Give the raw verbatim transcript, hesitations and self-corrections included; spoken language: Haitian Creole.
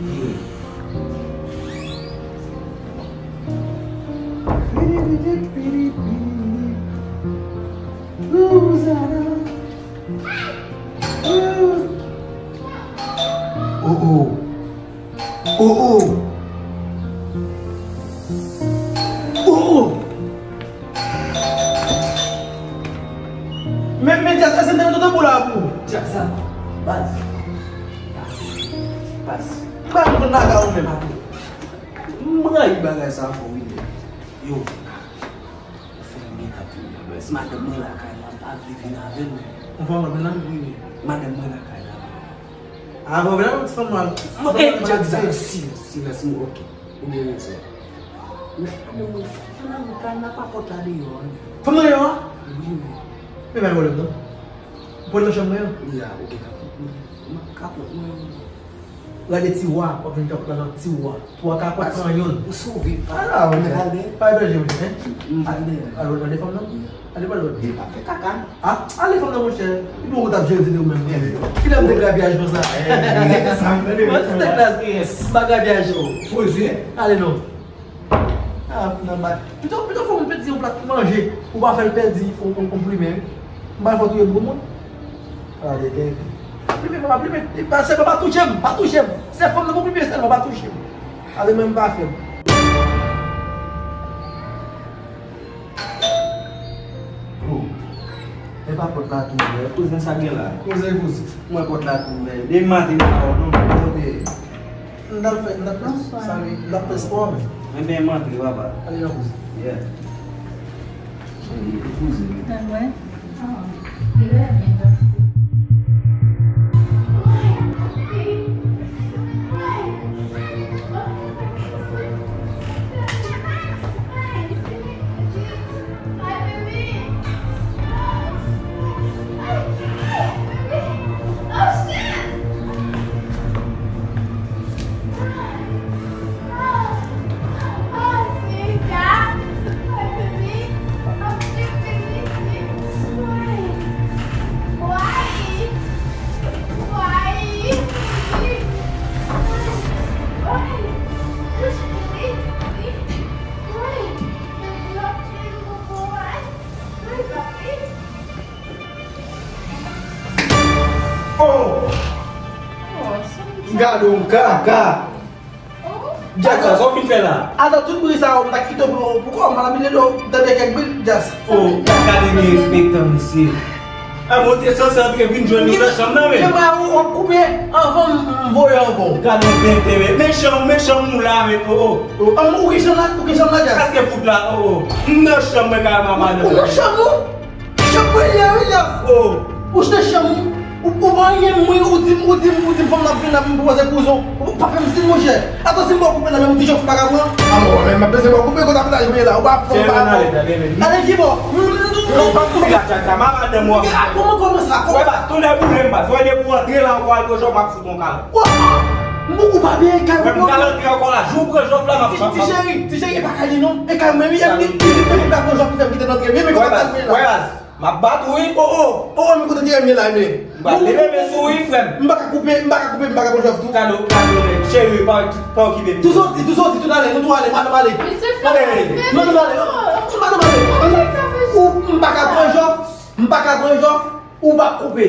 Oh, oh. Oh, oh. Oh, oh. Men, men, Djaz, èske m te mete tanbou la pou ou? Djaz sa, baz. Baz. Baz, m konn laga ou menm. M rayi bagay sa fò wi, men. Yo. Ou fè m gen tap vin nan bèl. Si madanm mwen lakay la, m pa vle vin avè l. Ou fè m nan wi, men. Madanm mwen lakay la. Avan vle yon ti fanm mal. Mwen, eh, Djaz, silans, silans, silans, mwen, ok. Ou gen rezon. Men fanm nan mwen, fanm nan mwen, kay nan pa pòt la deyò, wi. Fanm nan deyò a? Wi, wi. Men pa gen pwoblèm, non. Ou pral nan chanm mwen an? Wi, a, ou gen kapòt mwen. Mwen kapòt mwen. Gade tiwa, w ap jwenn kapòt la nan tiwa. Pou w ka pran yon. Ou sove pa. Ala, ou pa danje, wi, hein? M pa danje. Alò, gade fanm nan. Ale pale lòt. Li pa fè kaka. Ah, ale fanm nan, monchè. Li bon, ou t ap jere tete ou menm. Kilè m te grabyaj konsa? Mwen te klas, yes. M pa grabyaj. Poze. Ale non. Ah, nan ba. Pito, pito fè moun pèdi yon plat manje. Ou pa fè l pèdi yon, yon, yon plimen, wi. M pa fè touye gwo moun. Ah, de, de. Pa plimen, pa plimen. Pa, se pa, pa touche m, pa touche m. Se fanm nan pou plimen sèlman, pa touche m. Ale menm pa fè m. Oh. E pa pòt la tou ouvè. Kouzen, sa gen la? Kouzen, kouzen. Mwen pòt la tou ouvè. Depi maten m pa wè w non, kote? M t al fè, m t al fè, sa vle, m t al fè spò, men. Enben, m antre, papa. Ale non, kouzen. Yeah. Cheri, e kouzen. Mwen. Oh! Gade yon kaka! Djaka, sa w fin fè la? Adan tout bri sa yo, m ta kite w pou, pou kò m, m ap kite w tande kèk bri, Djas. Oh, gade derespektan, mesye. A, mwen te sanse antre vin jwenn nou nan chanm nan, men. Gen bra ou, w ap koupe anvan m, m voye anvan w. Gade yon tenten, men. Men chanm, men chanm ou la, men, oh, oh. An, ou gen chanm la, ou gen chanm la, Djas? Sa se fout la, oh, oh. M nan chanm mwen, kay mama nan. Ou nan chanm ou? Chanm mwen ye, wi, Djas. Oh. Ou nan chanm ou. Ou, ou pa anyen, mwen, ou di m, ou di m, ou di m, fanm nan ap vin la, pou m poze kouzen. Ou pa fè m siy, monchè. Atann, si m ba w koupe nan men, ou ti jòf m pa ka pran. A, mwen, mwen, mwen bezwen ba w koupe, kote avantaj mwen ye la. Ou pa, ou pa. Ale ki bò? Non, pa m sou la tchak sa, ma madanm ou. A, kòman, kòman sa? Wè, baz, tonnè boule m, baz. Wè, depi ou antre la, ou al pran jòf, m ap fout yon kal. Wè, m ou pa byen, kay. Wè, m t al antre ankò la, jou ou pran jòf la, m ap. Ti, ti cheri, ti cheri, e pa kay li non. E kay mwen, wi, e m ki, ki, ki, ki pa pran jòf, ki fè m kite nan antre, wi, men kote avantaj mwen ye la. Wè, baz. M ap bat ou, wi. Oh, oh, oh, oh, men kote ti renmen la, men. M pral leve men sou ou, wi, frè m. M pa ka koupe, m pa ka koupe, m pa ka pran jòf tou. Kado, kado, men. Cheri, pa, pa okipe m. Tou soti, tou soti, tout ale, nou tou ale, madanm ale. Mesye, frè m, madanm ale. Madanm ale. Ou, m pa ka pran jòf, m pa ka pran jòf, ou pa koupe.